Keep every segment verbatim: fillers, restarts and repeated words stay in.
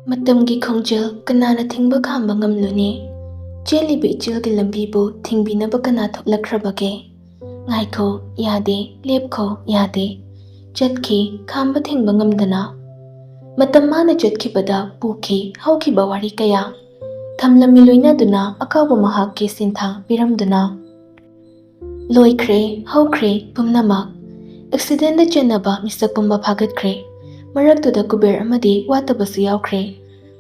ꯃꯇꯝꯒꯤ ꯈꯣꯡꯖꯦꯜ ꯀꯅꯥꯅ ꯊꯤꯡꯕ ꯈꯥꯝꯕ ꯉꯝꯂꯨꯅꯤ? ꯆꯦꯜꯂꯤꯕ ꯏꯆꯦꯜꯒꯤ ꯂꯝꯕꯤꯕꯨ ꯊꯤꯡꯕꯤꯅꯕ ꯀꯅꯥ ꯊꯣꯛꯂꯛꯈ꯭ꯔꯕꯒꯦ? ꯉꯥꯏꯈꯣ, ꯌꯥꯗꯦ, ꯂꯦꯞꯈꯣ, ꯌꯥꯗꯦ꯫ ꯆꯠꯈꯤ, ꯈꯥꯝꯕ ꯊꯤꯡꯕ ꯉꯝꯗꯅ꯫ ꯃꯇꯝ ꯃꯥꯅ ꯆꯠꯈꯤꯕꯗ ꯄꯨꯈꯤ ꯍꯧꯈꯤꯕ ꯋꯥꯔꯤ ꯀꯌꯥ꯫ ꯊꯝꯂꯝꯃꯤ ꯂꯣꯏꯅꯗꯨꯅ ꯑꯀꯥꯎꯕ ꯃꯍꯥꯛꯀꯤ ꯁꯤꯟꯊꯥ ꯄꯤꯔꯝꯗꯨꯅ꯫ ꯂꯣꯏꯈ꯭ꯔꯦ, ꯍꯧꯈ꯭ꯔꯦ ꯄꯨꯝꯅꯃꯛ꯫ ꯑꯦꯛꯁꯤꯗꯦꯟꯗ ꯆꯦꯟꯅꯕ ꯃꯤꯁꯛ ꯄꯨꯝꯕ ꯐꯥꯒꯠꯈ꯭ꯔꯦ꯫ ꯃꯔꯛꯇꯨꯗ ꯀꯨꯕꯦꯔ ꯑꯃꯗꯤ ꯋꯥꯠꯇꯕꯁꯨ ꯌꯥꯎꯈ꯭ꯔꯦ꯫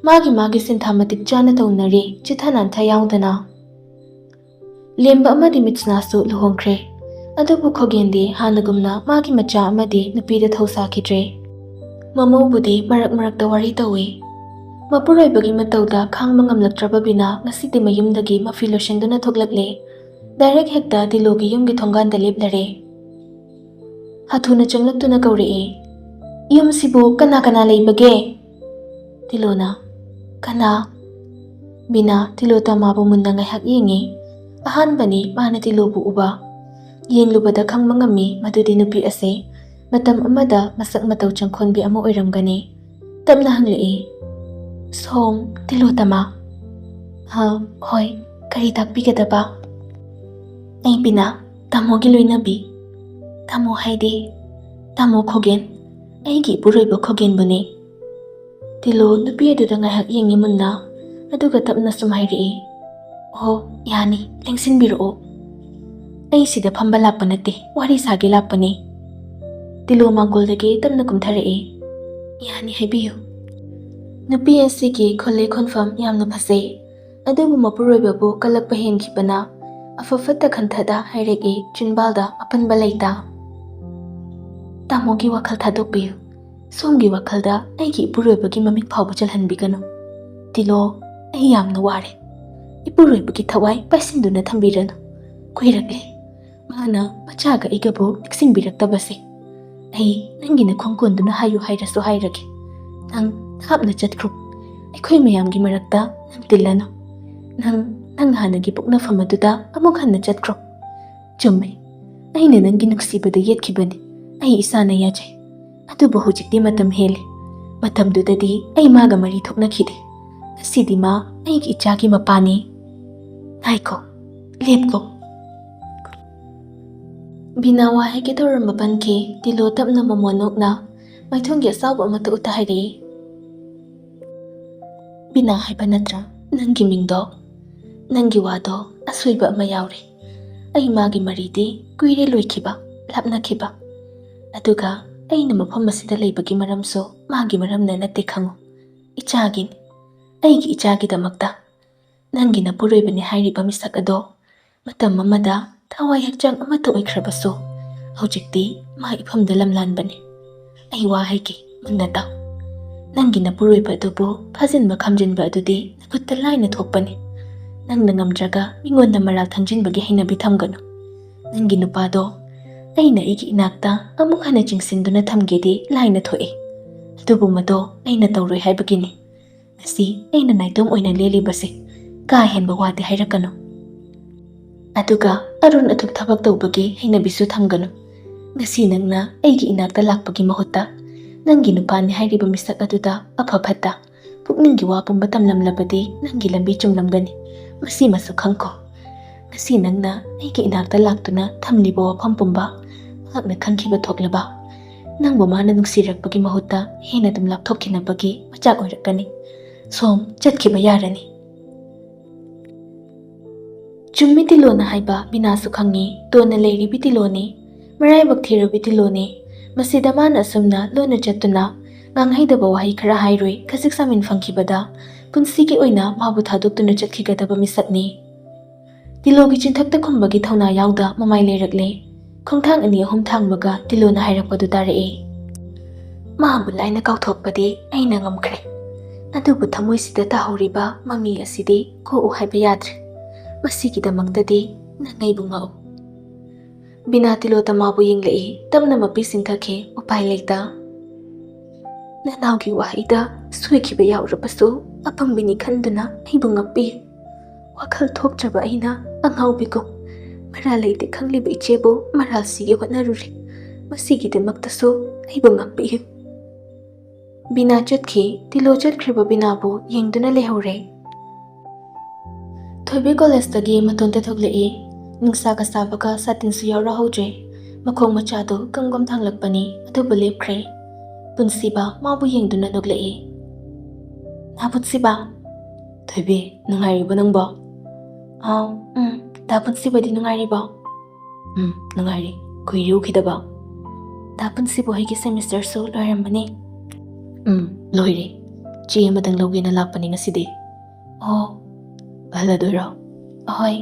ꯃꯥꯒꯤ ꯃꯥꯒꯤ ꯁꯤꯟꯊꯥ ꯃꯇꯤꯛ ꯆꯥꯅ ꯇꯧꯅꯔꯤ, ꯆꯤꯊ ꯅꯥꯟꯊ ꯌꯥꯎꯗꯅ꯫ ꯂꯦꯝꯕ ꯑꯃꯗꯤ ꯃꯤꯠꯁꯅꯥꯁꯨ ꯂꯨꯍꯣꯡꯈ꯭ꯔꯦ꯫ ꯑꯗꯨꯕꯨ ꯈꯣꯒꯦꯟꯗꯤ ꯍꯥꯟꯅꯒꯨꯝꯅ ꯃꯥꯒꯤ ꯃꯆꯥ ꯑꯃꯗꯤ ꯅꯨꯄꯤꯗ ꯊꯧꯁꯥꯈꯤꯗ꯭ꯔꯦ꯫ ꯃꯃꯧꯕꯨꯗꯤ ꯃꯔꯛ ꯃꯔꯛꯇ ꯋꯥꯔꯤ ꯇꯧꯏ꯫ ꯃꯄꯨꯔꯣꯏꯕꯒꯤ ꯃꯇꯧꯗ ꯈꯥꯡꯕ ꯉꯝꯂꯛꯇ꯭ꯔꯕ ꯕꯤꯅꯥ ꯉꯁꯤꯗꯤ ꯃꯌꯨꯝꯗꯒꯤ ꯃꯐꯤ ꯂꯣꯏꯁꯤꯟꯗꯨꯅ ꯊꯣꯛꯂꯛꯂꯦ꯫ ꯗꯥꯏꯔꯦꯛ ꯍꯦꯛꯇ ꯗꯤꯂꯣꯒꯤ ꯌꯨꯝꯒꯤ ꯊꯣꯡꯒꯥꯟꯗ ꯂꯦꯞꯂꯔꯦ꯫ ꯍꯥꯊꯨꯅ ꯆꯪꯂꯛꯇꯨꯅ ꯀꯧꯔꯛꯑꯦ, "ꯌꯨꯝꯁꯤꯕꯨ ꯀꯅꯥ ꯀꯅꯥ ꯂꯩꯕꯒꯦ?" ꯇꯤꯂꯣꯅ, "ꯀꯅꯥ?" ꯕꯤꯅꯥ ꯇꯤꯂꯣ ꯇꯃꯥꯕꯨ ꯃꯨꯟꯅ ꯉꯥꯏꯍꯥꯛ ꯌꯦꯡꯉꯤ꯫ ꯑꯍꯥꯟꯕꯅꯤ ꯃꯥꯅ ꯇꯤꯂꯣꯕꯨ ꯎꯕ꯫ ꯌꯦꯡꯂꯨꯕꯗ ꯈꯪꯕ ꯉꯝꯃꯤ ꯃꯗꯨꯗꯤ ꯅꯨꯄꯤ ꯑꯁꯤ ꯃꯇꯝ ꯑꯃꯗ ꯃꯁꯛ ꯃꯇꯧ ꯆꯪꯈꯣꯟꯕꯤ ꯑꯃ ꯑꯣꯏꯔꯝꯒꯅꯤ꯫ ꯇꯞꯅ ꯍꯪꯂꯛꯏ, "ꯁꯣꯝ ꯇꯤꯂꯣ ꯇꯃꯥ?" "ꯍꯥ, ꯍꯣꯏ, ꯀꯔꯤ ꯇꯥꯛꯄꯤꯒꯗꯕ?" "ꯑꯩ ꯕꯤꯅꯥ, ꯇꯥꯃꯣꯒꯤ ꯂꯣꯏꯅꯕꯤ꯫ ꯇꯥꯃꯣ ꯍꯥꯏꯗꯤ ꯇꯥꯃꯣ ꯈꯣꯒꯦꯟ, ꯑꯩꯒꯤ ꯏꯄꯨꯔꯣꯏꯕ ꯈꯣꯒꯦꯟꯕꯨꯅꯤ꯫" ꯇꯤꯂꯣ ꯅꯨꯄꯤ ꯑꯗꯨꯗ ꯉꯥꯏꯍꯥꯛ ꯌꯦꯡꯉꯤ ꯃꯨꯟꯅ, ꯑꯗꯨꯒ ꯇꯞꯅ ꯁꯨꯝ ꯍꯥꯏꯔꯛꯏ, "ꯑꯣ, ꯌꯥꯅꯤ, ꯂꯦꯡꯁꯤꯟꯕꯤꯔꯛꯑꯣ꯫ ꯑꯩ ꯁꯤꯗ ꯐꯝꯕ ꯂꯥꯛꯄ ꯅꯠꯇꯦ, ꯋꯥꯔꯤ ꯁꯥꯒꯦ ꯂꯥꯛꯄꯅꯤ꯫" ꯇꯤꯂꯣ ꯃꯥꯡꯒꯣꯜꯗꯒꯤ ꯇꯞꯅ ꯀꯨꯝꯊꯔꯛꯏ꯫ "ꯌꯥꯅꯤ, ꯍꯥꯏꯕꯤꯌꯨ꯫" ꯅꯨꯄꯤ ꯑꯁꯤꯒꯤ ꯈꯣꯜꯂꯦ ꯈꯣꯟꯐꯝ ꯌꯥꯝꯅ ꯐꯖꯩ, ꯑꯗꯨꯕꯨ ꯃꯄꯨꯔꯣꯏꯕꯕꯨ ꯀꯜꯂꯛꯄ ꯍꯦꯟꯈꯤꯕꯅ ꯑꯐ ꯐꯠꯇ ꯈꯟꯊꯗ ꯍꯥꯏꯔꯛꯏ, ꯆꯤꯟꯕꯥꯜꯗ ꯑꯄꯟꯕ ꯂꯩꯇ꯫ "ꯇꯥꯃꯣꯒꯤ ꯋꯥꯈꯜ ꯊꯥꯗꯣꯛꯄꯤꯌꯨ꯫ ꯁꯣꯝꯒꯤ ꯋꯥꯈꯜꯗ ꯑꯩꯒꯤ ꯏꯄꯨꯔꯣꯏꯕꯒꯤ ꯃꯃꯤꯡ ꯐꯥꯎꯕ ꯆꯜꯍꯟꯕꯤꯒꯅꯨ꯫ ꯇꯤꯂꯣ, ꯑꯩ ꯌꯥꯝꯅ ꯋꯥꯔꯦ꯫ ꯏꯄꯨꯔꯣꯏꯕꯒꯤ ꯊꯋꯥꯏ ꯄꯥꯏꯁꯤꯟꯗꯨꯅ ꯊꯝꯕꯤꯔꯅꯨ꯫ ꯀꯨꯏꯔꯛꯂꯦ ꯃꯥꯅ ꯃꯆꯥꯒ ꯑꯩꯒꯕꯨ ꯅꯤꯡꯁꯤꯡꯕꯤꯔꯛꯇꯕꯁꯦ꯫ ꯑꯩ ꯅꯪꯒꯤ ꯅꯈꯣꯡ ꯀꯣꯟꯗꯨꯅ ꯍꯥꯏꯌꯨ ꯍꯥꯏꯔꯁꯨ ꯍꯥꯏꯔꯒꯦ꯫ ꯅꯪ ꯊꯥꯞꯅ ꯆꯠꯈ꯭ꯔꯣ꯫ ꯑꯩꯈꯣꯏ ꯃꯌꯥꯝꯒꯤ ꯃꯔꯛꯇ ꯅꯪ ꯇꯤꯜꯂꯅꯨ꯫ ꯅꯪ, ꯅꯪ ꯍꯥꯟꯅꯒꯤ ꯄꯣꯛꯅꯐꯝ ꯑꯗꯨꯗ ꯑꯃꯨꯛ ꯍꯟꯅ ꯆꯠꯈ꯭ꯔꯣ꯫ ꯆꯨꯝꯃꯦ, ꯑꯩꯅ ꯅꯪꯒꯤ ꯅꯨꯡꯁꯤꯕꯗ ꯌꯦꯠꯈꯤꯕꯅꯤ꯫ ꯑꯩ ꯏꯁꯥꯅ ꯌꯥꯖꯩ꯫ ꯑꯗꯨꯕꯨ ꯍꯧꯖꯤꯛꯇꯤ ꯃꯇꯝ ꯍꯦꯜꯂꯦ꯫ ꯃꯇꯝꯗꯨꯗꯗꯤ ꯑꯩ ꯃꯥꯒ ꯃꯔꯤ ꯊꯣꯛꯅꯈꯤꯗꯦ꯫ ꯉꯁꯤꯗꯤ ꯃꯥ ꯑꯩꯒꯤ ꯏꯆꯥꯒꯤ ꯃꯄꯥꯅꯤ꯫ ꯉꯥꯏꯈꯣ, ꯂꯦꯞꯀꯣ꯫ ꯕꯤꯅꯥ ꯋꯥ ꯍꯥꯏꯒꯦ ꯇꯧꯔꯝꯕ ꯄꯟꯈꯤ꯫ ꯇꯤꯂꯣ ꯇꯞꯅ ꯃꯃꯣꯟ ꯅꯣꯛꯅ ꯃꯥꯏꯊꯣꯡꯒꯤ ꯑꯁꯥꯎꯕ ꯑꯃꯠꯇ ꯎꯠꯇ ꯍꯥꯏꯔꯛꯏ꯫ ꯕꯤꯅꯥ ꯍꯥꯏꯕ ꯅꯠꯇ꯭ꯔꯥ ꯅꯪꯒꯤ ꯃꯤꯡꯗꯣ? ꯅꯪꯒꯤ ꯋꯥꯗꯣ ꯑꯁꯣꯏꯕ ꯑꯃ ꯌꯥꯎꯔꯦ꯫ ꯑꯩ ꯃꯥꯒꯤ ꯃꯔꯤꯗꯤ ꯀꯨꯏꯔꯦ ꯂꯣꯏꯈꯤꯕ, ꯂꯥꯞꯅꯈꯤꯕ꯫ ꯑꯗꯨꯒ ꯑꯩꯅ ꯃꯐꯝ ꯑꯁꯤꯗ ꯂꯩꯕꯒꯤ ꯃꯔꯝꯁꯨ ꯃꯥꯒꯤ ꯃꯔꯝꯅ ꯅꯠꯇꯦ ꯈꯪꯉꯨ꯫ ꯏꯆꯥꯒꯤꯅꯤ꯫ ꯑꯩꯒꯤ ꯏꯆꯥꯒꯤꯗꯃꯛꯇ꯫ ꯅꯪꯒꯤ ꯅꯄꯨꯔꯣꯏꯕꯅꯤ ꯍꯥꯏꯔꯤꯕ ꯃꯤꯁꯛ ꯑꯗꯣ ꯃꯇꯝ ꯑꯃꯗ ꯊꯋꯥꯏ ꯍꯛꯆꯥꯡ ꯑꯃꯠꯇ ꯑꯣꯏꯈ꯭ꯔꯕꯁꯨ ꯍꯧꯖꯤꯛꯇꯤ ꯃꯥ ꯏꯐꯝꯗ ꯂꯝꯂꯥꯟꯕꯅꯤ꯫ ꯑꯩ ꯋꯥ ꯍꯥꯏꯒꯦ, ꯃꯨꯟꯅ ꯇꯥꯎ꯫ ꯅꯪꯒꯤ ꯅꯄꯨꯔꯣꯏꯕ ꯑꯗꯨꯕꯨ ꯐꯥꯖꯤꯟꯕ ꯈꯝꯖꯤꯟꯕ ꯑꯗꯨꯗꯤ ꯅꯈꯨꯠꯇ ꯂꯥꯏꯅ ꯊꯣꯛꯄꯅꯤ꯫ ꯅꯪꯅ ꯉꯝꯗ꯭ꯔꯒ ꯃꯤꯉꯣꯟꯗ ꯃꯔꯥꯜ ꯊꯪꯖꯤꯟꯕꯒꯤ ꯍꯩꯅꯕꯤ ꯊꯝꯒꯅꯨ꯫ ꯅꯪꯒꯤ ꯅꯨꯄꯥꯗꯣ ꯑꯩꯅ ꯑꯩꯒꯤ ꯏꯅꯥꯛꯇ ꯑꯃꯨꯛ ꯍꯟꯅ ꯆꯤꯡꯁꯤꯟꯗꯨꯅ ꯊꯝꯒꯦꯗꯤ ꯂꯥꯏꯅ ꯊꯣꯛꯏ꯫ ꯑꯗꯨꯕꯨ ꯃꯗꯣ ꯑꯩꯅ ꯇꯧꯔꯣꯏ ꯍꯥꯏꯕꯒꯤꯅꯤ꯫ ꯉꯁꯤ ꯑꯩꯅ ꯅꯥꯏꯇꯣꯝ ꯑꯣꯏꯅ ꯂꯦꯜꯂꯤꯕꯁꯦ꯫ ꯀꯥ ꯍꯦꯟꯕ ꯋꯥꯗꯤ ꯍꯥꯏꯔꯛꯀꯅꯨ꯫ ꯑꯗꯨꯒ ꯑꯔꯨꯟ ꯑꯊꯨꯞ ꯊꯕꯛ ꯇꯧꯕꯒꯤ ꯍꯩꯅꯕꯤꯁꯨ ꯊꯝꯒꯅꯨ꯫ ꯉꯁꯤ ꯅꯪꯅ ꯑꯩꯒꯤ ꯏꯅꯥꯛꯇ ꯂꯥꯛꯄꯒꯤ ꯃꯍꯨꯠꯇ ꯅꯪꯒꯤ ꯅꯨꯄꯥꯅꯤ ꯍꯥꯏꯔꯤꯕ ꯃꯤꯁꯛ ꯑꯗꯨꯗ ꯑꯐ ꯐꯠꯇ, ꯄꯨꯛꯅꯤꯡꯒꯤ ꯋꯥ ꯄꯨꯝꯕ ꯇꯝꯂꯝꯂꯕꯗꯤ ꯅꯪꯒꯤ ꯂꯝꯕꯤ ꯆꯨꯝꯂꯝꯒꯅꯤ꯫ ꯃꯁꯤꯃꯁꯨ ꯈꯪꯈꯣ꯫ ꯉꯁꯤ ꯅꯪꯅ ꯑꯩꯒꯤ ꯏꯅꯥꯛꯇ ꯂꯥꯛꯇꯨꯅ ꯊꯝꯂꯤꯕ ꯋꯥꯐꯝ ꯄꯨꯝꯕ ꯃꯍꯥꯛꯅ ꯈꯪꯈꯤꯕ ꯊꯣꯛꯂꯕ? ꯅꯪꯕꯨ ꯃꯥꯅ ꯅꯨꯡꯁꯤꯔꯛꯄꯒꯤ ꯃꯍꯨꯠꯇ ꯍꯦꯟꯅ ꯑꯗꯨꯝ ꯂꯥꯞꯊꯣꯛꯈꯤꯅꯕꯒꯤ ꯃꯆꯥꯛ ꯑꯣꯏꯔꯛꯀꯅꯤ꯫ ꯁꯣꯝ ꯆꯠꯈꯤꯕ ꯌꯥꯔꯅꯤ꯫ ꯆꯨꯝꯃꯤ ꯇꯤꯂꯣꯅ ꯍꯥꯏꯕ ꯕꯤꯅꯥꯁꯨ ꯈꯪꯉꯤ꯫ ꯇꯣꯟꯅ ꯂꯩꯔꯤꯕꯤ ꯇꯤꯂꯣꯅꯤ꯫ ꯃꯔꯥꯏꯕꯛ ꯊꯤꯔꯕꯤ ꯇꯤꯂꯣꯅꯤ꯫ ꯃꯁꯤꯗ ꯃꯥꯅ ꯑꯁꯨꯝꯅ ꯂꯣꯟꯅ ꯆꯠꯇꯨꯅ ꯉꯥꯡꯍꯩꯗꯕ ꯋꯥꯍꯩ ꯈꯔ ꯍꯥꯏꯔꯨꯏ꯫ ꯈꯖꯤꯛ ꯆꯥꯃꯤꯟ ꯐꯪꯈꯤꯕꯗ ꯄꯨꯟꯁꯤꯒꯤ ꯑꯣꯏꯅ ꯃꯥꯕꯨ ꯊꯥꯗꯣꯛꯇꯨꯅ ꯆꯠꯈꯤꯒꯗꯕ ꯃꯤꯁꯛꯅꯤ꯫ ꯇꯤꯂꯣꯒꯤ ꯆꯤꯟꯊꯛꯇ ꯈꯨꯝꯕꯒꯤ ꯊꯧꯅꯥ ꯌꯥꯎꯗ ꯃꯃꯥꯏ ꯂꯩꯔꯛꯂꯦ꯫ ꯈꯣꯡꯊꯥꯡ ꯑꯅꯤ ꯑꯍꯨꯝ ꯊꯥꯡꯕꯒ ꯇꯤꯂꯣꯅ ꯍꯥꯏꯔꯛꯄꯗꯨ ꯇꯥꯔꯛꯑꯦ꯫ ꯃꯥꯕꯨ ꯂꯥꯏꯅ ꯀꯥꯎꯊꯣꯛꯄꯗꯤ ꯑꯩꯅ ꯉꯝꯈ꯭ꯔꯦ꯫ ꯑꯗꯨꯕꯨ ꯊꯃꯣꯏꯁꯤꯗ ꯇꯥꯍꯧꯔꯤꯕ ꯃꯃꯤ ꯑꯁꯤꯗꯤ ꯀꯣꯛꯎ ꯍꯥꯏꯕ ꯌꯥꯗ꯭ꯔꯦ꯫ ꯃꯁꯤꯒꯤꯗꯃꯛꯇꯗꯤ ꯅꯪ ꯑꯩꯕꯨ ꯉꯥꯛꯎ꯫ ꯕꯤꯅꯥ ꯇꯤꯂꯣꯇ ꯃꯥꯕꯨ ꯌꯦꯡꯂꯛꯏ꯫ ꯇꯞꯅ ꯃꯄꯤ ꯆꯤꯡꯊꯈꯤ꯫ ꯎꯄꯥꯏ ꯂꯩꯇ꯫ ꯅꯅꯥꯎꯒꯤ ꯋꯥꯍꯩꯗ ꯁꯣꯏꯈꯤꯕ ꯌꯥꯎꯔꯕꯁꯨ ꯑꯄꯪꯕꯤꯅꯤ ꯈꯟꯗꯨꯅ ꯑꯩꯕꯨ ꯉꯥꯛꯄꯤꯌꯨ꯫ ꯋꯥꯈꯜ ꯊꯣꯛꯇ꯭ꯔꯕ ꯑꯩꯅ ꯑꯉꯥꯎꯕꯤꯒꯨꯝ ꯃꯔꯥꯜ ꯂꯩꯇꯦ ꯈꯪꯂꯤꯕ ꯏꯆꯦꯕꯨ ꯃꯔꯥꯜꯁꯤꯒꯤ ꯍꯣꯠꯅꯔꯨꯔꯦ꯫ ꯃꯁꯤꯒꯤꯗꯃꯛꯇꯁꯨ ꯑꯩꯕꯨ ꯉꯥꯛꯄꯤꯌꯨ꯫ ꯕꯤꯅꯥ ꯆꯠꯈꯤ꯫ ꯇꯤꯂꯣ ꯆꯠꯈ꯭ꯔꯤꯕ ꯕꯤꯅꯥꯕꯨ ꯌꯦꯡꯗꯨꯅ ꯂꯩꯍꯧꯔꯦ꯫ ꯊꯣꯏꯕꯤ ꯀꯣꯂꯦꯖꯇꯒꯤ ꯃꯇꯣꯟꯗ ꯊꯣꯛꯂꯛꯏ꯫ ꯅꯨꯡꯁꯥꯒ ꯁꯥꯕꯒ ꯁꯥꯇꯤꯟꯁꯨ ꯌꯥꯎꯔꯛꯍꯧꯗ꯭ꯔꯦ꯫ ꯃꯈꯣꯡ ꯃꯆꯥꯗꯨ ꯒꯝ ꯒꯝ ꯊꯥꯡꯂꯛꯄꯅꯤ, ꯑꯗꯨꯕꯨ ꯂꯦꯞꯈ꯭ꯔꯦ꯫ ꯄꯨꯟꯁꯤꯕ ꯃꯥꯕꯨ ꯌꯦꯡꯗꯨꯅ ꯅꯣꯛꯂꯛꯏ꯫ "ꯅꯥ ꯄꯨꯟꯁꯤꯕ!" "ꯊꯣꯏꯕꯤ, ꯅꯨꯡꯉꯥꯏꯔꯤꯕꯣ ꯅꯪꯕꯣ?" "ꯑꯥꯎ, ꯎꯝ, ꯗꯥ ꯄꯨꯟꯁꯤꯕꯗꯤ ꯅꯨꯡꯉꯥꯏꯔꯤꯕꯣ?" "ꯎꯝ, ꯅꯨꯡꯉꯥꯏꯔꯤ꯫ ꯀꯨꯏꯔꯦ ꯎꯈꯤꯗꯕ꯫ ꯗꯥ ꯄꯨꯟꯁꯤꯕ ꯍꯣꯏꯒꯤ ꯁꯦꯃꯤꯁꯇꯔꯁꯨ ꯂꯣꯏꯔꯝꯃꯅꯤ?" "ꯎꯝ, ꯂꯣꯏꯔꯦ꯫ ꯆꯦ ꯑꯃꯇꯪ ꯂꯧꯒꯦꯅ ꯂꯥꯛꯄꯅꯤ ꯉꯁꯤꯗꯤ꯫" "ꯑꯣ, ꯍꯜꯂꯗꯣꯏꯔꯣ?" "ꯑꯍꯣꯏ꯫"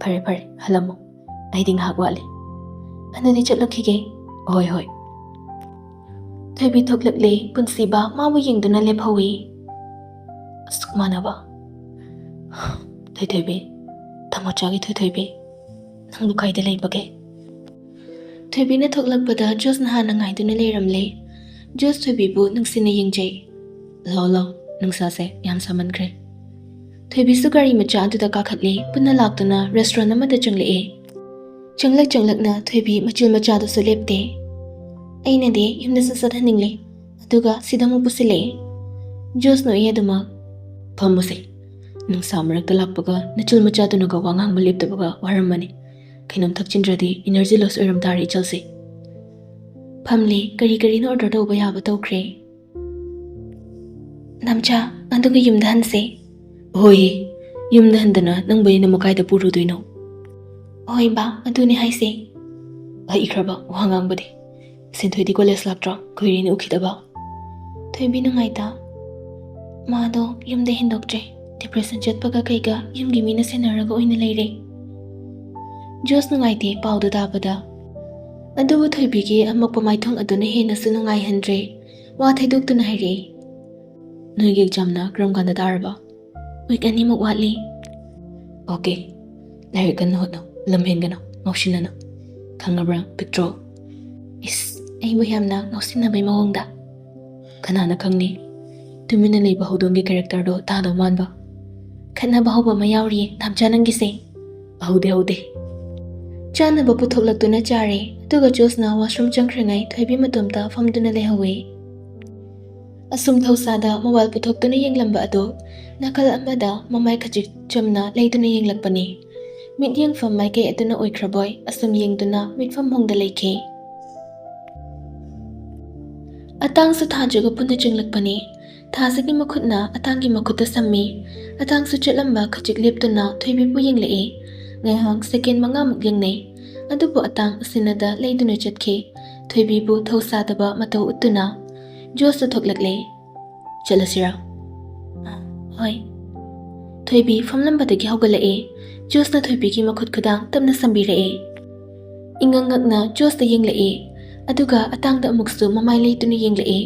"ꯐꯔꯦ, ꯐꯔꯦ, ꯍꯜꯂꯝꯃꯣ꯫ ꯑꯩꯗꯤ ꯉꯥꯏꯍꯥꯛ ꯋꯥꯠꯂꯤ꯫" "ꯑꯗꯨꯗꯤ ꯆꯠꯂꯨꯈꯤꯒꯦ꯫" "ꯍꯣꯏ, ꯍꯣꯏ꯫" ꯊꯣꯏꯕꯤ ꯊꯣꯛꯂꯛꯂꯦ꯫ ꯄꯨꯟꯁꯤꯕ ꯃꯥꯕꯨ ꯌꯦꯡꯗꯨꯅ ꯂꯦꯞꯍꯧꯏ꯫ ꯑꯁꯨꯛ ꯃꯥꯟꯅꯕ꯫ "ꯊꯣꯏꯊꯣꯏꯕꯤ, ꯇꯥꯃꯣꯆꯥꯒꯤ ꯊꯣꯏꯊꯣꯏꯕꯤ, ꯅꯪꯕꯨ ꯀꯥꯏꯗ ꯂꯩꯕꯒꯦ?" ꯊꯣꯏꯕꯤꯅ ꯊꯣꯛꯂꯛꯄꯗ ꯖꯣꯁꯅ ꯍꯥꯟꯅ ꯉꯥꯏꯗꯨꯅ ꯂꯩꯔꯝꯂꯦ꯫ ꯖꯣꯁ ꯊꯣꯏꯕꯤꯕꯨ ꯅꯨꯡꯁꯤꯅ ꯌꯦꯡꯖꯩ꯫ "ꯂꯥꯛꯑꯣ, ꯂꯥꯛꯑꯣ, ꯅꯨꯡꯁꯥꯁꯦ ꯌꯥꯝ ꯁꯥꯃꯟꯈ꯭ꯔꯦ꯫" ꯊꯣꯏꯕꯤꯁꯨ ꯒꯥꯔꯤ ꯃꯆꯥ ꯑꯗꯨꯗ ꯀꯥꯈꯠꯂꯦ꯫ ꯄꯨꯟꯅ ꯂꯥꯛꯇꯨꯅ ꯔꯦꯁꯇꯨꯔꯦꯟ ꯑꯃꯗ ꯆꯪꯂꯛꯑꯦ꯫ ꯆꯪꯂꯛ ꯆꯪꯂꯛꯅ ꯊꯣꯏꯕꯤ ꯃꯆꯤꯜ ꯃꯆꯥꯗꯨꯁꯨ ꯂꯦꯞꯇꯦ꯫ "ꯑꯩꯅꯗꯤ ꯌꯨꯝꯗꯁꯨ ꯆꯠꯍꯟꯅꯤꯡꯂꯦ, ꯑꯗꯨꯒ ꯁꯤꯗ ꯑꯃꯨꯛ ꯄꯨꯁꯤꯜꯂꯛꯑꯦ꯫" ꯖꯣꯁ ꯅꯣꯛꯏ ꯑꯗꯨꯃꯛ꯫ "ꯐꯝꯃꯨꯁꯦ꯫ ꯅꯨꯡꯁꯥ ꯃꯔꯛꯇ ꯂꯥꯛꯄꯒ ꯅꯆꯤꯜ ꯃꯆꯥꯗꯨꯅꯒ ꯋꯥ ꯉꯥꯡꯕ ꯂꯦꯞꯇꯕꯒ ꯋꯥꯔꯝꯃꯅꯤ꯫ ꯀꯩꯅꯣꯝ ꯊꯛꯆꯤꯟꯗ꯭ꯔꯗꯤ ꯏꯅꯔꯖꯤ ꯂꯣꯁ ꯑꯣꯏꯔꯝ ꯇꯥꯔꯦ ꯏꯆꯜꯁꯦ꯫" ꯐꯝꯂꯦ꯫ ꯀꯔꯤ ꯀꯔꯤꯅꯣ ꯑꯣꯔꯗꯔ ꯇꯧꯕ ꯌꯥꯕ ꯇꯧꯈ꯭ꯔꯦ꯫ "ꯅꯝꯆꯥ, ꯑꯗꯨꯒ ꯌꯨꯝꯗ ꯍꯟꯁꯦ꯫" "ꯍꯣꯏ, ꯌꯨꯝꯗ ꯍꯟꯗꯅ ꯅꯪꯕꯨ ꯑꯩꯅ ꯑꯃꯨꯛ ꯀꯥꯏꯗ ꯄꯨꯔꯨꯗꯣꯏꯅꯣ?" "ꯍꯣꯏ ꯕꯥ, ꯑꯗꯨꯅꯦ ꯍꯥꯏꯁꯦ꯫" "ꯍꯩꯈ꯭ꯔꯕ ꯋꯥ ꯉꯥꯡꯕꯗꯤ꯫ ꯁꯤꯟꯊꯣꯏꯗꯤ ꯀꯣꯂꯦꯖ ꯂꯥꯛꯇ꯭ꯔꯣ? ꯀꯨꯏꯔꯦꯅꯦ ꯎꯈꯤꯗꯕ꯫" ꯊꯣꯏꯕꯤ ꯅꯨꯡꯉꯥꯏꯇ꯫ "ꯃꯥꯗꯣ ꯌꯨꯝꯗ ꯍꯦꯟꯗꯣꯛꯇ꯭ꯔꯦ꯫ ꯗꯤꯄ꯭ꯔꯦꯁꯟ ꯆꯠꯄꯒ ꯀꯩꯒ ꯌꯨꯝꯒꯤ ꯃꯤꯅ ꯁꯦꯟꯅꯔꯒ ꯑꯣꯏꯅ ꯂꯩꯔꯦ꯫" ꯖꯣꯁ ꯅꯨꯡꯉꯥꯏꯇꯦ ꯄꯥꯎꯗꯣ ꯇꯥꯕꯗ꯫ ꯑꯗꯨꯕꯨ ꯊꯣꯏꯕꯤꯒꯤ ꯑꯃꯛꯄ ꯃꯥꯏꯊꯣꯡ ꯑꯗꯨꯅ ꯍꯦꯟꯅꯁꯨ ꯅꯨꯡꯉꯥꯏꯍꯟꯗ꯭ꯔꯦ꯫ ꯋꯥ ꯊꯩꯗꯣꯛꯇꯨꯅ ꯍꯥꯏꯔꯛꯏ꯫ "ꯅꯣꯏꯒꯤ ꯑꯦꯛꯖꯥꯝꯅ ꯀꯔꯝ ꯀꯥꯟꯗ ꯇꯥꯔꯕ?" "ꯋꯤꯛ ꯑꯅꯤꯃꯨꯛ ꯋꯥꯠꯂꯤ꯫" "ꯑꯣꯀꯦ, ꯂꯥꯏꯔꯤꯛ ꯀꯟꯅ ꯍꯣꯠꯅꯧ, ꯂꯝ ꯍꯦꯟꯒꯅꯨ, ꯉꯥꯎꯁꯤꯟꯅꯅꯨ꯫ ꯈꯪꯉꯕ꯭ꯔꯥ, ꯄꯤꯛꯇ꯭ꯔꯣ?" "ꯏꯁ, ꯑꯩꯕꯨ ꯌꯥꯝꯅ ꯉꯥꯎꯁꯤꯟꯅꯕꯩ ꯃꯑꯣꯡꯗ?" "ꯀꯅꯥꯅ ꯈꯪꯅꯤ? ꯇꯨꯃꯤꯟꯅ ꯂꯩꯕ ꯍꯧꯗꯣꯡꯒꯤ ꯀꯦꯔꯦꯛꯇꯔꯗꯣ ꯇꯥꯗꯧ ꯃꯥꯟꯕ꯫ ꯈꯠꯅꯕ ꯍꯧꯕ ꯑꯃ ꯌꯥꯎꯔꯤꯌꯦ, ꯅꯥꯝꯆꯥ ꯅꯪꯒꯤꯁꯦ꯫" "ꯍꯧꯗꯦ, ꯍꯧꯗꯦ꯫" ꯆꯥꯅꯕ ꯄꯨꯊꯣꯛꯂꯛꯇꯨꯅ ꯆꯥꯔꯦ, ꯑꯗꯨꯒ ꯖꯣꯁꯅ ꯋꯥꯁꯔꯨꯝ ꯆꯪꯈ꯭ꯔꯤꯉꯩ ꯊꯣꯏꯕꯤ ꯃꯇꯣꯝꯇ ꯐꯝꯗꯨꯅ ꯂꯩꯍꯧꯋꯦ꯫ ꯑꯁꯨꯝ ꯊꯧꯁꯥꯗ ꯃꯣꯕꯥꯏꯜ ꯄꯨꯊꯣꯛꯇꯨꯅ ꯌꯦꯡꯂꯝꯕ ꯑꯗꯨ ꯅꯥꯀꯜ ꯑꯃꯗ ꯃꯃꯥꯏ ꯈꯖꯤꯛ ꯆꯝꯅ ꯂꯩꯗꯨꯅ ꯌꯦꯡꯂꯛꯄꯅꯤ꯫ ꯃꯤꯠꯌꯦꯡꯐꯝ ꯃꯥꯏꯀꯩ ꯑꯗꯨꯅ ꯑꯣꯏꯈ꯭ꯔꯕꯣꯏ ꯑꯁꯨꯝ ꯌꯦꯡꯗꯨꯅ ꯃꯤꯠꯐꯝ ꯍꯣꯡꯗ ꯂꯩꯈꯤ꯫ ꯑꯇꯥꯡꯁꯨ ꯊꯥꯖꯒ ꯄꯨꯟꯅ ꯆꯪꯂꯛꯄꯅꯤ꯫ ꯊꯥꯖꯒꯤ ꯃꯈꯨꯠꯅ ꯑꯇꯥꯡꯒꯤ ꯃꯈꯨꯠꯇ ꯁꯝꯃꯤ꯫ ꯑꯇꯥꯡꯁꯨ ꯆꯠꯂꯝꯕ ꯈꯖꯤꯛ ꯂꯦꯞꯇꯨꯅ ꯊꯣꯏꯕꯤꯕꯨ ꯌꯦꯡꯂꯛꯏ꯫ ꯉꯥꯏꯍꯥꯛ ꯁꯦꯀꯦꯟ ꯃꯉꯥꯃꯨꯛ ꯌꯦꯡꯅꯩ꯫ ꯑꯗꯨꯕꯨ ꯑꯇꯥꯡ ꯑꯁꯤꯟꯅꯗ ꯂꯩꯗꯨꯅ ꯆꯠꯈꯤ꯫ ꯊꯣꯏꯕꯤꯕꯨ ꯊꯧꯁꯥꯗꯕ ꯃꯇꯧ ꯎꯠꯇꯨꯅ ꯖꯣꯁꯇ ꯊꯣꯛꯂꯛꯂꯦ꯫ "ꯆꯠꯂꯁꯤꯔꯥ?" "ꯍꯣꯏ꯫" ꯊꯣꯏꯕꯤ ꯐꯝꯂꯝꯕꯗꯒꯤ ꯍꯧꯒꯠꯂꯛꯑꯦ꯫ ꯖꯣꯁꯅ ꯊꯣꯏꯕꯤꯒꯤ ꯃꯈꯨꯠ ꯈꯨꯗꯥꯡ ꯇꯞꯅ ꯁꯝꯕꯤꯔꯛꯑꯦ꯫ ꯏꯉꯛ ꯉꯛꯅ ꯖꯣꯁꯇ ꯌꯦꯡꯂꯛꯑꯦ꯫ ꯑꯗꯨꯒ ꯑꯇꯥꯡꯗ ꯑꯃꯨꯛꯁꯨ ꯃꯃꯥꯏ ꯂꯩꯇꯨꯅ ꯌꯦꯡꯂꯛꯑꯦ꯫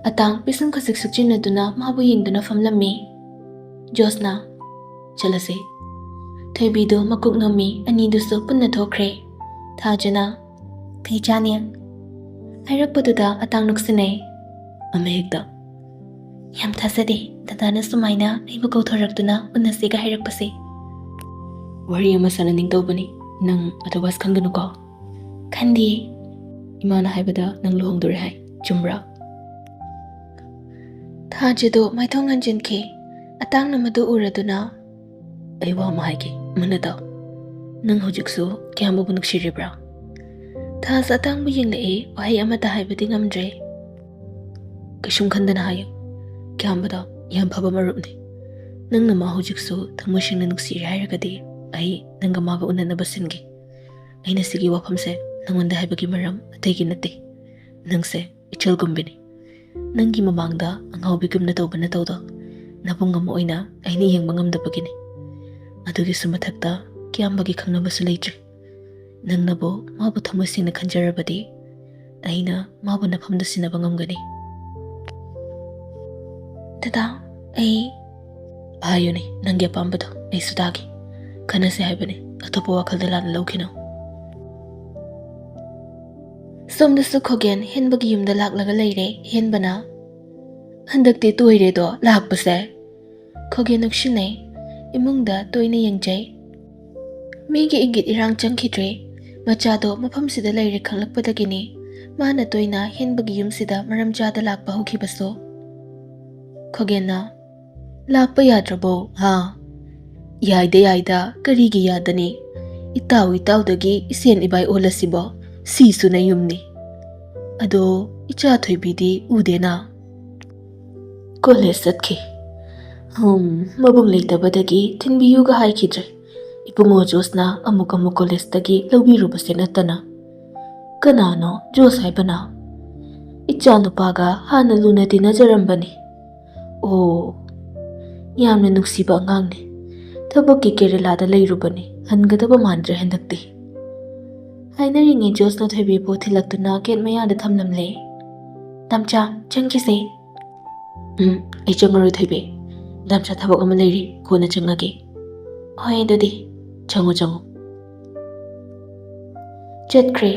ꯑꯇꯥꯡ ꯄꯤꯁꯨꯝ ꯈꯖꯤꯛ ꯁꯨꯛꯆꯤꯟꯅꯗꯨꯅ ꯃꯥꯕꯨ ꯌꯦꯡꯗꯨꯅ ꯐꯝꯂꯝꯃꯤ꯫ ꯖꯣꯁꯅ, "ꯆꯠꯂꯁꯤ꯫" ꯊꯣꯏꯕꯤꯗꯨ ꯃꯀꯣꯛ ꯅꯣꯝꯃꯤ꯫ ꯑꯅꯤꯗꯨꯁꯨ ꯄꯨꯟꯅ ꯊꯣꯛꯈ꯭ꯔꯦ꯫ ꯊꯥꯖꯅ, "ꯀꯩ ꯆꯥꯅꯤ?" ꯍꯥꯏꯔꯛꯄꯗꯨꯗ ꯑꯇꯥꯡ ꯅꯣꯛꯁꯤꯟꯅꯩ꯫ "ꯑꯃꯍꯦꯛꯇ꯫" "ꯌꯥꯝ ꯊꯥꯖꯗꯦ ꯗꯗꯥꯅ ꯁꯨꯃꯥꯏꯅ ꯑꯩꯕꯨ ꯀꯧꯊꯣꯔꯛꯇꯨꯅ ꯎꯅꯁꯤꯒ ꯍꯥꯏꯔꯛꯄꯁꯦ꯫" "ꯋꯥꯔꯤ ꯑꯃ ꯁꯥꯟꯅꯅꯤꯡ ꯇꯧꯕꯅꯤ, ꯅꯪ otherwise ꯈꯟꯒꯅꯨꯀꯣ?" "ꯈꯟꯗꯤꯌꯦ꯫" "ꯏꯃꯥꯅ ꯍꯥꯏꯕꯗ ꯅꯪ ꯂꯨꯍꯣꯡꯗꯣꯔꯦ ꯍꯥꯏ, ꯆꯨꯝꯕ꯭ꯔꯥ?" ꯊꯥꯖꯗꯣ ꯃꯥꯏꯊꯣꯡ ꯍꯟꯖꯤꯟꯈꯤ꯫ ꯑꯇꯥꯡꯅ ꯃꯗꯨ ꯎꯔꯗꯨꯅ, "ꯑꯩ ꯋꯥ ꯑꯃ ꯍꯥꯏꯒꯦ, ꯃꯨꯟꯅ ꯇꯥꯎ꯫ ꯅꯪ ꯍꯧꯖꯤꯛꯁꯨ ꯀꯤꯌꯥꯝꯕꯕꯨ ꯅꯨꯡꯁꯤꯔꯤꯕ꯭ꯔꯥ?" ꯊꯥꯖ ꯑꯇꯥꯡꯕꯨ ꯌꯦꯡꯂꯛꯏ, ꯋꯥꯍꯩ ꯑꯃꯠꯇ ꯍꯥꯏꯕꯗꯤ ꯉꯝꯗ꯭ꯔꯦ꯫ "ꯀꯩꯁꯨꯝ ꯈꯟꯗꯅ ꯍꯥꯏꯌꯨ, ꯀꯤꯌꯥꯝꯕꯗꯣ ꯌꯥꯝ ꯐꯕ ꯃꯔꯨꯞꯅꯤ꯫ ꯅꯪꯅ ꯃꯥ ꯍꯧꯖꯤꯛꯁꯨ ꯊꯃꯣꯏ ꯁꯦꯡꯅ ꯅꯨꯡꯁꯤꯔꯤ ꯍꯥꯏꯔꯒꯗꯤ ꯑꯩ ꯅꯪꯒ ꯃꯥꯒ ꯎꯅꯅꯕ ꯁꯤꯟꯒꯦ꯫ ꯑꯩꯅ ꯁꯤꯒꯤ ꯋꯥꯐꯝꯁꯦ ꯅꯪꯉꯣꯟꯗ ꯍꯥꯏꯕꯒꯤ ꯃꯔꯝ ꯑꯇꯩꯒꯤ ꯅꯠꯇꯦ꯫ ꯅꯪꯁꯦ ꯏꯆꯜꯒꯨꯝꯕꯤꯅꯤ꯫ ꯅꯪꯒꯤ ꯃꯃꯥꯡꯗ ꯑꯉꯥꯎꯕꯤꯒꯨꯝꯅ ꯇꯧꯕ ꯅꯇꯧꯗꯣ ꯅꯕꯨꯡ ꯑꯃ ꯑꯣꯏꯅ ꯑꯩꯅ ꯌꯦꯡꯕ ꯉꯝꯗꯕꯒꯤꯅꯤ꯫ ꯑꯗꯨꯒꯤꯁꯨ ꯃꯊꯛꯇ ꯀꯤꯌꯥꯝꯕꯒꯤ ꯈꯪꯅꯕꯁꯨ ꯂꯩꯇ꯭ꯔꯦ꯫ ꯅꯪꯅꯕꯨ ꯃꯥꯕꯨ ꯊꯃꯣꯏ ꯁꯦꯡꯅ ꯈꯟꯖꯔꯕꯗꯤ ꯑꯩꯅ ꯃꯥꯕꯨ ꯅꯐꯝꯗ ꯁꯤꯟꯅꯕ ꯉꯝꯒꯅꯤ꯫" "ꯗꯗꯥ, ꯑꯩ..." "ꯍꯥꯏꯌꯨꯅꯦ, ꯅꯪꯒꯤ ꯑꯄꯥꯝꯕꯗꯣ ꯑꯩꯁꯨ ꯇꯥꯒꯦ꯫ ꯈꯟꯅꯁꯦ ꯍꯥꯏꯕꯅꯤ, ꯑꯇꯣꯞꯄ ꯋꯥꯈꯜꯗ ꯂꯥꯟꯅ ꯂꯧꯈꯤꯅꯨ꯫" ꯁꯣꯝꯗꯁꯨ ꯈꯣꯒꯦꯟ ꯍꯦꯟꯕꯒꯤ ꯌꯨꯝꯗ ꯂꯥꯛꯂꯒ ꯂꯩꯔꯦ꯫ ꯍꯦꯟꯕꯅ, "ꯍꯟꯗꯛꯇꯤ ꯇꯣꯏꯔꯦꯗꯣ ꯂꯥꯛꯄꯁꯦ꯫" ꯈꯣꯒꯦꯟ ꯅꯣꯛꯁꯤꯟꯅꯩ꯫ ꯏꯃꯨꯡꯗ ꯇꯣꯏꯅ ꯌꯦꯡꯖꯩ꯫ ꯃꯤꯒꯤ ꯏꯪꯒꯤꯠ ꯏꯔꯥꯡ ꯆꯪꯈꯤꯗ꯭ꯔꯦ꯫ ꯃꯆꯥꯗꯣ ꯃꯐꯝꯁꯤꯗ ꯂꯩꯔꯦ ꯈꯪꯂꯛꯄꯗꯒꯤꯅꯤ ꯃꯥꯅ ꯇꯣꯏꯅ ꯍꯦꯟꯕꯒꯤ ꯌꯨꯝꯁꯤꯗ ꯃꯔꯝ ꯆꯥꯗ ꯂꯥꯛꯄ ꯍꯧꯈꯤꯕꯁꯨ꯫ ꯈꯣꯒꯦꯟꯅ, "ꯂꯥꯛꯄ ꯌꯥꯗ꯭ꯔꯕꯣ, ꯍꯥ?" "ꯌꯥꯏꯗ ꯌꯥꯏꯗ, ꯀꯔꯤꯒꯤ ꯌꯥꯗꯅꯤ? ꯏꯇꯥꯎ ꯏꯇꯥꯎꯗꯒꯤ ꯏꯁꯦꯟ ꯏꯕꯥꯏ ꯑꯣꯜꯂꯁꯤꯕꯣ? ꯁꯤꯁꯨ ꯅꯌꯨꯝꯅꯤ꯫ ꯑꯗꯣ ꯏꯆꯥ ꯊꯣꯏꯕꯤꯗꯤ ꯎꯗꯦꯅ?" "ꯀꯣꯂꯦꯖ ꯆꯠꯈꯤ꯫ ꯍꯝ, ꯃꯕꯨꯡ ꯂꯩꯇꯕꯗꯒꯤ ꯊꯤꯟꯕꯤꯌꯨꯒ ꯍꯥꯏꯈꯤꯗ꯭ꯔꯦ꯫ ꯏꯕꯨꯡꯉꯣ ꯖꯣꯁꯅ ꯑꯃꯨꯛ ꯑꯃꯨꯛ ꯀꯣꯂꯦꯖꯇꯒꯤ ꯂꯧꯕꯤꯔꯨꯕꯁꯦ ꯅꯠꯇꯅ꯫" "ꯀꯅꯥꯅꯣ ꯖꯣꯁ ꯍꯥꯏꯕꯅ?" "ꯏꯆꯥ ꯅꯨꯄꯥꯒ ꯍꯥꯟꯅ ꯂꯨꯅ ꯇꯤꯟꯅꯖꯔꯝꯕꯅꯤ꯫" "ꯑꯣ, ꯌꯥꯝꯅ ꯅꯨꯡꯁꯤꯕ ꯑꯉꯥꯡꯅꯤ꯫ ꯊꯕꯛꯀꯤ ꯀꯦꯔꯦꯂꯥꯗ ꯂꯩꯔꯨꯕꯅꯤ, ꯍꯟꯒꯗꯕ ꯃꯥꯟꯗ꯭ꯔꯦ ꯍꯟꯗꯛꯇꯤ꯫" ꯍꯥꯏꯅꯔꯤꯉꯩ ꯖꯣꯁꯅ ꯊꯣꯏꯕꯤꯕꯨ ꯊꯤꯜꯂꯛꯇꯨꯅ ꯒꯦꯠ ꯃꯌꯥꯗ ꯊꯝꯂꯝꯂꯦ꯫ "ꯇꯝꯆꯥ, ꯆꯪꯈꯤꯁꯦ꯫" "ꯎꯝ, ꯑꯩ ꯆꯪꯉꯔꯣꯏ ꯊꯣꯏꯕꯤ꯫ ꯇꯝꯆꯥ ꯊꯕꯛ ꯑꯃ ꯂꯩꯔꯤ, ꯀꯣꯟꯅ ꯆꯪꯉꯒꯦ꯫" "ꯍꯣꯏ, ꯑꯗꯨꯗꯤ ꯆꯪꯉꯣ, ꯆꯪꯉꯣ꯫" ꯆꯠꯈ꯭ꯔꯦ꯫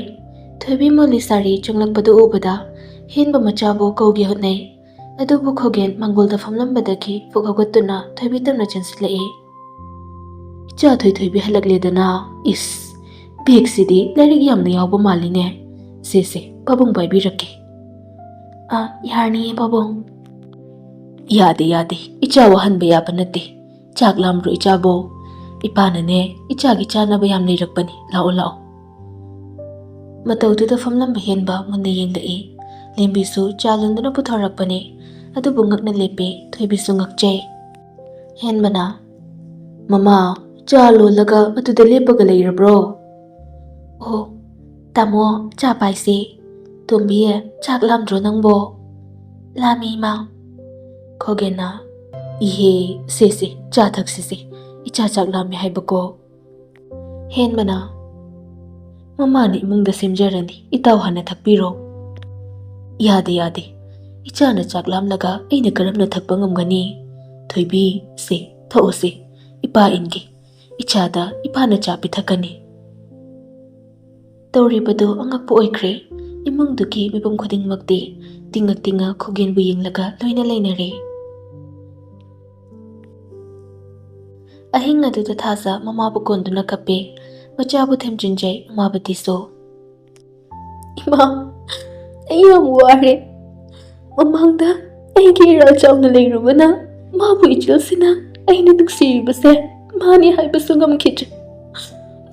ꯊꯣꯏꯕꯤ ꯃꯣꯂꯤꯁꯥꯔꯤ ꯆꯪꯂꯛꯄꯗꯨ ꯎꯕꯗ ꯍꯦꯟꯕ ꯃꯆꯥꯕꯨ ꯀꯧꯒꯦ ꯍꯣꯠꯅꯩ꯫ ꯑꯗꯨꯕꯨ ꯈꯣꯒꯦꯟ ꯃꯥꯡꯒꯣꯜꯗ ꯐꯝꯂꯝꯕꯗꯒꯤ ꯐꯨꯛ ꯍꯧꯒꯠꯇꯨꯅ ꯊꯣꯏꯕꯤ ꯇꯝꯅ ꯆꯦꯟꯁꯤꯜꯂꯛꯏ꯫ "ꯏꯆꯥ ꯊꯣꯏ ꯊꯣꯏꯕꯤ ꯍꯜꯂꯛꯂꯦꯗꯅ꯫ ꯏꯁ, ꯕꯦꯒꯁꯤꯗꯤ ꯂꯥꯏꯔꯤꯛ ꯌꯥꯝꯅ ꯌꯥꯎꯕ ꯃꯥꯜꯂꯤꯅꯦ꯫ ꯁꯦ, ꯁꯦ, ꯄꯥꯕꯨꯡ ꯄꯥꯏꯕꯤꯔꯛꯀꯦ꯫" "ꯑ, ꯌꯥꯔꯅꯤꯌꯦ ꯄꯥꯕꯨꯡ꯫" "ꯌꯥꯗꯦ, ꯌꯥꯗꯦ, ꯏꯆꯥ ꯋꯥꯍꯟꯕ ꯌꯥꯕ ꯅꯠꯇꯦ꯫ ꯆꯥꯛ ꯂꯥꯝꯕ꯭ꯔꯣ ꯏꯆꯥꯕꯣ? ꯏꯄꯥꯅꯅꯦ, ꯏꯆꯥꯒꯤ ꯆꯥꯅꯕ ꯌꯥꯝ ꯂꯩꯔꯛꯄꯅꯤ, ꯂꯥꯛꯑꯣ, ꯂꯥꯛꯑꯣ꯫" ꯃꯇꯧꯗꯨꯗ ꯐꯝꯂꯝꯕ ꯍꯦꯟꯕ ꯃꯨꯟꯅ ꯌꯦꯡꯂꯛꯏ꯫ ꯂꯦꯝꯕꯤꯁꯨ ꯆꯥ ꯂꯣꯟꯗꯨꯅ ꯄꯨꯊꯣꯔꯛꯄꯅꯤ, ꯑꯗꯨꯕꯨ ꯉꯛꯅ ꯂꯦꯞꯄꯤ꯫ ꯊꯣꯏꯕꯤꯁꯨ ꯉꯛꯆꯩ꯫ ꯍꯦꯟꯕꯅ, "ꯃꯃꯥ, ꯆꯥ ꯂꯣꯜꯂꯒ ꯑꯗꯨꯗ ꯂꯦꯞꯄꯒ ꯂꯩꯔꯕ꯭ꯔꯣ?" "ꯑꯣ, ꯇꯥꯃꯣ, ꯆꯥ ꯄꯥꯏꯁꯦ꯫ ꯇꯣꯝꯕꯤ, ꯆꯥꯛ ꯂꯥꯝꯗ꯭ꯔꯣ ꯅꯪꯕꯣ?" "ꯂꯥꯝꯃꯤ, ꯏꯃꯥ꯫" ꯈꯣꯒꯦꯟꯅ, "ꯏꯍꯦ, ꯁꯦ, ꯁꯦ, ꯆꯥ ꯊꯛꯁꯤꯁꯦ꯫ ꯏꯆꯥ ꯆꯥꯛ ꯂꯥꯝꯃꯦ ꯍꯥꯏꯕꯀꯣ꯫" ꯍꯦꯟꯕꯅ, "ꯃꯃꯥꯅ ꯏꯃꯨꯡꯗ ꯁꯦꯝꯖꯔꯅꯤ, ꯏꯇꯥꯎ ꯍꯥꯟꯅ ꯊꯛꯄꯤꯔꯣ꯫" "ꯌꯥꯗꯦ, ꯌꯥꯗꯦ꯫ ꯏꯆꯥꯅ ꯆꯥꯛ ꯂꯥꯝꯂꯒ ꯑꯩꯅ ꯀꯔꯝꯅ ꯊꯛꯄ ꯉꯝꯒꯅꯤ? ꯊꯣꯏꯕꯤ, ꯁꯦ, ꯊꯛꯑꯣꯁꯦ꯫ ꯏꯄꯥ ꯏꯟꯒꯦ꯫ ꯏꯆꯥꯗ ꯏꯄꯥꯅ ꯆꯥ ꯄꯤꯊꯛꯀꯅꯤ꯫" ꯇꯧꯔꯤꯕꯗꯨ ꯑꯉꯛꯄ ꯑꯣꯏꯈ꯭ꯔꯦ꯫ ꯏꯃꯨꯡꯗꯨꯒꯤ ꯃꯤꯄꯨꯝ ꯈꯨꯗꯤꯡꯃꯛꯇꯤ ꯇꯤꯡꯉꯛ ꯇꯤꯡꯉꯛ ꯈꯣꯒꯦꯟꯕꯨ ꯌꯦꯡꯂꯒ ꯂꯣꯏꯅ ꯂꯩꯅꯔꯦ꯫ ꯑꯍꯤꯡ ꯑꯗꯨꯗ ꯊꯥꯖ ꯃꯃꯥꯕꯨ ꯀꯣꯟꯗꯨꯅ ꯀꯞꯄꯦ꯫ ꯃꯆꯥꯕꯨ ꯊꯦꯝꯖꯤꯟꯖꯩ ꯎꯃꯥꯕꯇꯤꯁꯨ꯫ "ꯏꯃꯥ, ꯑꯩ ꯌꯥꯝ ꯋꯥꯔꯦ꯫ ꯃꯃꯥꯡꯗ ꯑꯩꯒꯤ ꯏꯔꯥꯜ ꯆꯥꯎꯅ ꯂꯩꯔꯨꯕꯅ ꯃꯥꯕꯨ ꯏꯆꯦꯜꯁꯤꯅ ꯑꯩꯅ ꯅꯨꯡꯁꯤꯔꯤꯕꯁꯦ ꯃꯥꯅꯤ ꯍꯥꯏꯕꯁꯨ ꯉꯝꯈꯤꯗ꯭ꯔꯦ꯫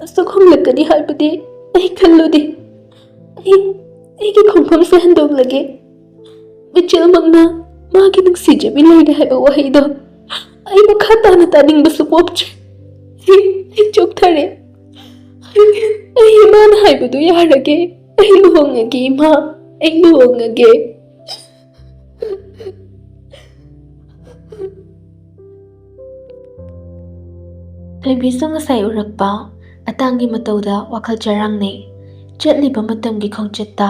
ꯑꯁꯨꯛ ꯍꯣꯡꯂꯛꯀꯅꯤ ꯍꯥꯏꯕꯗꯤ ꯑꯩ ꯈꯜꯂꯨꯗꯦ꯫ ꯑꯩ ꯑꯩꯒꯤ ꯈꯣꯡꯐꯝꯁꯦ ꯍꯟꯗꯣꯛꯂꯒꯦ꯫ ꯃꯤꯆꯦꯜꯃꯛꯅ ꯃꯥꯒꯤ ꯅꯨꯡꯁꯤꯖꯕꯤ ꯂꯩꯔꯦ ꯍꯥꯏꯕ ꯋꯥꯍꯩꯗꯣ ꯑꯩ ꯃꯈꯥ ꯇꯥꯅ ꯇꯥꯅꯤꯡꯕꯁꯨ ꯄꯣꯛꯇ꯭ꯔꯦ꯫ ꯑꯩ ꯑꯩ ꯆꯣꯛꯊꯔꯦ꯫ ꯑꯩ ꯑꯩ ꯏꯃꯥꯅ ꯍꯥꯏꯕꯗꯨ ꯌꯥꯔꯒꯦ꯫ ꯑꯩ ꯂꯨꯍꯣꯡꯉꯒꯦ ꯏꯃꯥ, ꯑꯩ ꯂꯨꯍꯣꯡꯉꯒꯦ꯫ ꯊꯣꯏꯕꯤꯁꯨ ꯉꯁꯥꯏ ꯎꯔꯛꯄ ꯑꯇꯥꯡꯒꯤ ꯃꯇꯧꯗ ꯋꯥꯈꯜ ꯆꯔꯥꯡꯅꯩ꯫ ꯆꯠꯂꯤꯕ ꯃꯇꯝꯒꯤ ꯈꯣꯡꯆꯠꯇ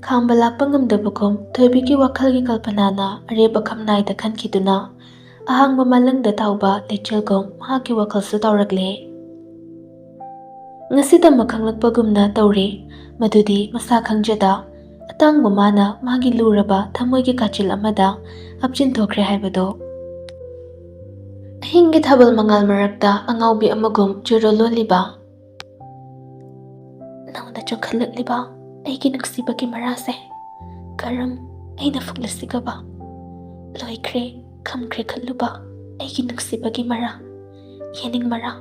ꯈꯥꯝꯕ ꯂꯥꯛꯄ ꯉꯝꯗꯕꯒꯨꯝ ꯊꯣꯏꯕꯤꯒꯤ ꯋꯥꯈꯜꯒꯤ ꯀꯜꯄꯅꯥꯅ ꯑꯔꯦꯞ ꯑꯈꯝ ꯅꯥꯏꯗ ꯈꯟꯈꯤꯗꯨꯅ ꯑꯍꯥꯡꯕ ꯃꯥꯂꯪꯗ ꯇꯥꯎꯕ ꯂꯩꯆꯤꯜꯒꯨꯝ ꯃꯍꯥꯛꯀꯤ ꯋꯥꯈꯜꯁꯨ ꯇꯥꯎꯔꯛꯂꯦ꯫ ꯉꯁꯤꯇ ꯈꯪꯂꯛꯄꯒꯨꯝꯅ ꯇꯧꯔꯦ꯫ ꯃꯗꯨꯗꯤ ꯃꯁꯥ ꯈꯪꯖꯗ ꯑꯇꯥꯡꯕ ꯃꯥꯅ ꯃꯥꯒꯤ ꯂꯨꯔꯕ ꯊꯃꯣꯏꯒꯤ ꯀꯥꯆꯤꯜ ꯑꯃꯗ ꯍꯥꯞꯆꯤꯟꯊꯣꯛꯈ꯭ꯔꯦ ꯍꯥꯏꯕꯗꯣ꯫ ꯑꯍꯤꯡꯒꯤ ꯊꯥꯕꯜ ꯃꯉꯥꯜ ꯃꯔꯛꯇ ꯑꯉꯥꯎꯕꯤ ꯑꯃꯒꯨꯝ ꯆꯨꯔꯣ ꯂꯣꯜꯂꯤꯕ, ꯅꯧꯅ ꯆꯣꯡꯈꯠꯂꯛꯂꯤꯕ ꯑꯩꯒꯤ ꯅꯨꯡꯁꯤꯕꯒꯤ ꯃꯔꯥꯁꯦ ꯀꯔꯝ ꯑꯩꯅ ꯐꯨꯛꯂꯁꯤꯒꯕ? ꯂꯣꯏꯈ꯭ꯔꯦ, ꯈꯝꯈ꯭ꯔꯦ ꯈꯜꯂꯨꯕ ꯑꯩꯒꯤ ꯅꯨꯡꯁꯤꯕꯒꯤ ꯃꯔꯥ, ꯌꯦꯅꯤꯡ ꯃꯔꯥ,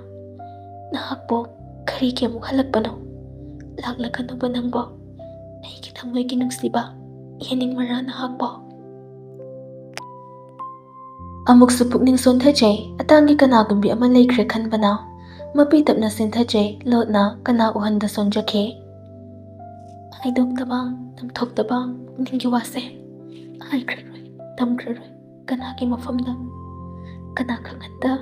ꯅꯍꯥꯛꯄꯨ ꯀꯔꯤꯒꯤ ꯑꯃꯨꯛ ꯍꯜꯂꯛꯄꯅꯣ? ꯂꯥꯛꯂꯒꯅꯨꯕ ꯅꯪꯕꯣ, ꯑꯩꯒꯤ ꯊꯃꯣꯏꯒꯤ ꯅꯨꯡꯁꯤꯕ, ꯌꯦꯅꯤꯡ ꯃꯔꯥ ꯅꯍꯥꯛꯄꯣ꯫ ꯑꯃꯨꯛꯁꯨ ꯄꯨꯛꯅꯤꯡ ꯁꯣꯟꯊꯖꯩ, ꯑꯇꯥꯡꯒꯤ ꯀꯅꯥꯒꯨꯝꯕꯤ ꯑꯃ ꯂꯩꯈ꯭ꯔꯦ ꯈꯟꯕꯅ꯫ ꯃꯄꯤ ꯇꯞꯅ ꯁꯤꯟꯊꯖꯩ, ꯂꯣꯠꯅ ꯀꯅꯥ ꯎꯍꯟꯗ ꯁꯣꯟꯖꯈꯤ꯫ ꯍꯥꯏꯗꯣꯛꯇꯕ, ꯇꯝꯊꯣꯛꯇꯕ ꯄꯨꯛꯅꯤꯡꯒꯤ ꯋꯥꯁꯦ꯫ ꯍꯥꯏꯈ꯭ꯔꯔꯣꯏ, ꯇꯝꯈ꯭ꯔꯔꯣꯏ ꯀꯅꯥꯒꯤ ꯃꯐꯝꯗ꯫ ꯀꯅꯥ ꯈꯪꯍꯟꯗ,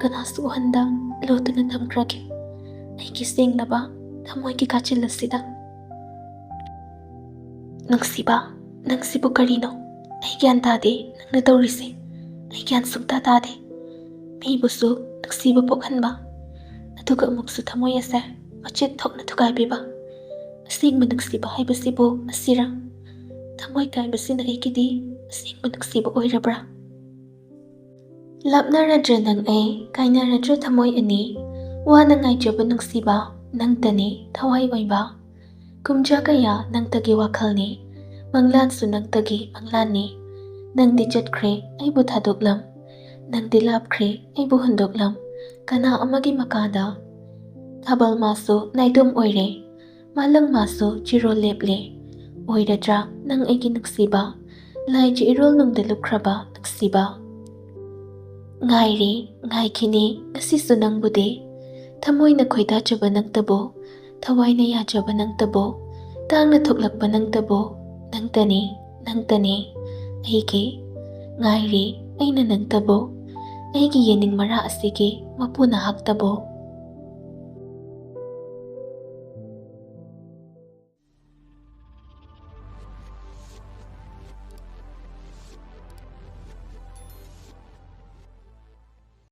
ꯀꯅꯥꯁꯨ ꯎꯍꯟꯗ ꯂꯣꯠꯇꯨꯅ ꯊꯝꯈ꯭ꯔꯒꯦ ꯑꯩꯒꯤ ꯁꯦꯡꯂꯕ ꯊꯃꯣꯏꯒꯤ ꯀꯥꯆꯤꯜ ꯑꯁꯤꯗ꯫ ꯅꯨꯡꯁꯤꯕ, ꯅꯪꯁꯤꯕꯨ ꯀꯔꯤꯅꯣ? ꯑꯩ ꯒ꯭ꯌꯥꯟ ꯇꯥꯗꯦ ꯅꯪꯅ ꯇꯧꯔꯤꯁꯦ꯫ ꯑꯩ ꯒ꯭ꯌꯥꯟ ꯁꯨꯡꯇꯥ ꯇꯥꯗꯦ꯫ ꯃꯤꯕꯨꯁꯨ ꯅꯨꯡꯁꯤꯕ ꯄꯣꯛꯍꯟꯕ, ꯑꯗꯨꯒ ꯑꯃꯨꯛꯁꯨ ꯊꯃꯣꯏ ꯑꯁꯦ ꯃꯆꯦꯠ ꯊꯣꯛꯅ ꯊꯨꯒꯥꯏꯕꯤꯕ꯫ ꯑꯁꯦꯡꯕ ꯅꯨꯡꯁꯤꯕ ꯍꯥꯏꯕꯁꯤꯕꯨ ꯑꯁꯤꯔ? ꯊꯃꯣꯏ ꯀꯥꯏꯕꯁꯤꯅ ꯑꯩꯒꯤꯗꯤ ꯑꯁꯦꯡꯕ ꯅꯨꯡꯁꯤꯕ ꯑꯣꯏꯔꯕ꯭ꯔꯥ? ꯂꯥꯞꯅꯔꯗ꯭ꯔꯦ ꯅꯪ ꯑꯩ, ꯀꯥꯏꯅꯔꯗ꯭ꯔꯦ ꯊꯃꯣꯏ ꯑꯅꯤ꯫ ꯋꯥꯅ ꯉꯥꯏꯖꯕ ꯅꯨꯡꯁꯤꯕ, ꯅꯪꯇꯅꯤ ꯊꯋꯥꯏ ꯑꯣꯏꯕ꯫ ꯀꯨꯝꯖꯥ ꯀꯌꯥ ꯅꯪꯇꯒꯤ ꯋꯥꯈꯜꯅꯤ, ꯃꯪꯂꯥꯟꯁꯨ ꯅꯪꯇꯒꯤ ꯃꯪꯂꯥꯟꯅꯤ꯫ ꯅꯪꯗꯤ ꯆꯠꯈ꯭ꯔꯦ, ꯑꯩꯕꯨ ꯊꯥꯗꯣꯛꯂꯝ꯫ ꯅꯪꯗꯤ ꯂꯥꯞꯈ꯭ꯔꯦ, ꯑꯩꯕꯨ ꯍꯨꯟꯗꯣꯛꯂꯝ꯫ ꯀꯅꯥ ꯑꯃꯒꯤ ꯃꯀꯥꯗ ꯊꯥꯕꯜ ꯃꯥꯁꯨ ꯅꯥꯏꯇꯣꯝ ꯑꯣꯏꯔꯦ꯫ ꯃꯥꯂꯪ ꯃꯥꯁꯨ ꯆꯤꯔꯣꯜ ꯂꯦꯞꯂꯦ꯫ ꯑꯣꯏꯔꯗ꯭ꯔꯥ ꯅꯪ ꯑꯩꯒꯤ ꯅꯨꯡꯁꯤꯕ? ꯂꯥꯏꯒꯤ ꯏꯔꯣꯜ ꯅꯨꯡꯗ ꯂꯨꯞꯈ꯭ꯔꯕ ꯅꯨꯡꯁꯤꯕ꯫ ꯉꯥꯏꯔꯦ, ꯉꯥꯏꯈꯤꯅꯤ, ꯉꯁꯤꯁꯨ ꯅꯪꯕꯨꯗꯤ꯫ ꯊꯃꯣꯏꯅ ꯈꯣꯏꯗꯥꯖꯕ ꯅꯪꯇꯕꯨ, ꯊꯋꯥꯏꯅ ꯌꯥꯖꯕ ꯅꯪꯇꯕꯨ, ꯇꯥꯡꯅ ꯊꯣꯛꯂꯛꯄ ꯅꯪꯇꯕꯨ, ꯅꯪꯇꯅꯤ, ꯅꯪꯇꯅꯤ꯫ ꯑꯩꯒꯤ ꯉꯥꯏꯔꯤ ꯑꯩꯅ ꯅꯪꯇꯕꯨ, ꯑꯩꯒꯤ ꯌꯦꯅꯤꯡ ꯃꯔꯥ ꯑꯁꯤꯒꯤ ꯃꯄꯨꯅ ꯍꯛꯇꯕꯨ꯫